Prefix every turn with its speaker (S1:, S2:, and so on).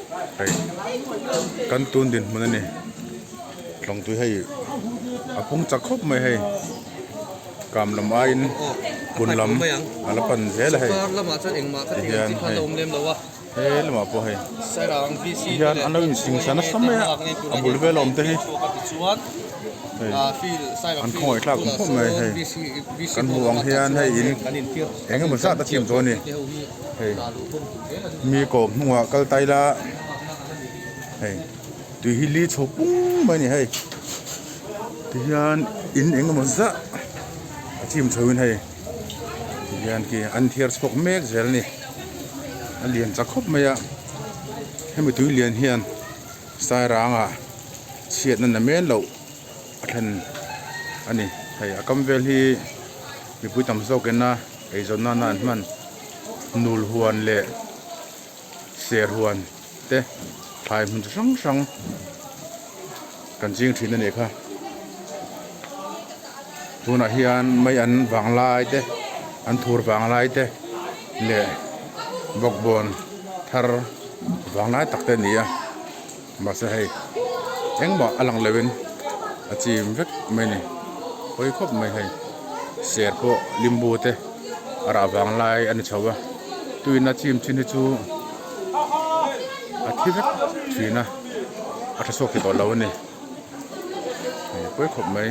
S1: Hei kan tun dinhmun a ni tlawng tui hei a pung chak khawp mai hei kam lam aiin kun lam a la pan zel a hei tihian hei he lamah pawh hei tihian an lo insingsa nasa mai a a bul vel a awm te hi hei an khawngaih thlak awm khawp mai hei kan hmuh ang hian hei in eng emaw zat a chim tawh a ni. Hei mi kawm hnungah kal ta ila hei tui hi li chho pung mai a ni hei tihian in eng emaw zah a chim chho in hei tihian khi an thiar chhuak mek zel a ni a lian chak khawp mai a hemi tui lian hian sairangah chhiatna na men loh a thlen a ni hei a kam vel hi mipui tam zawk ina. Eizawn nana an hman nul huan leh ser huan te thlai hmun chi hrang hrang kan ching thin a nih kha. Tunah hian mei an vang lai te an thur vang lai te leh bawkbawn thar vang lai tak te a ni a. Mahse hei engmah a lang loin a chim vek mai a ni pawi khawp mai hei ser pawh limbu te a rah vang lai a ni chho a tuina chim chin hi chu a thi vek thin a a tha chhuak thei tawh lo a ni hei pawi khawp mai.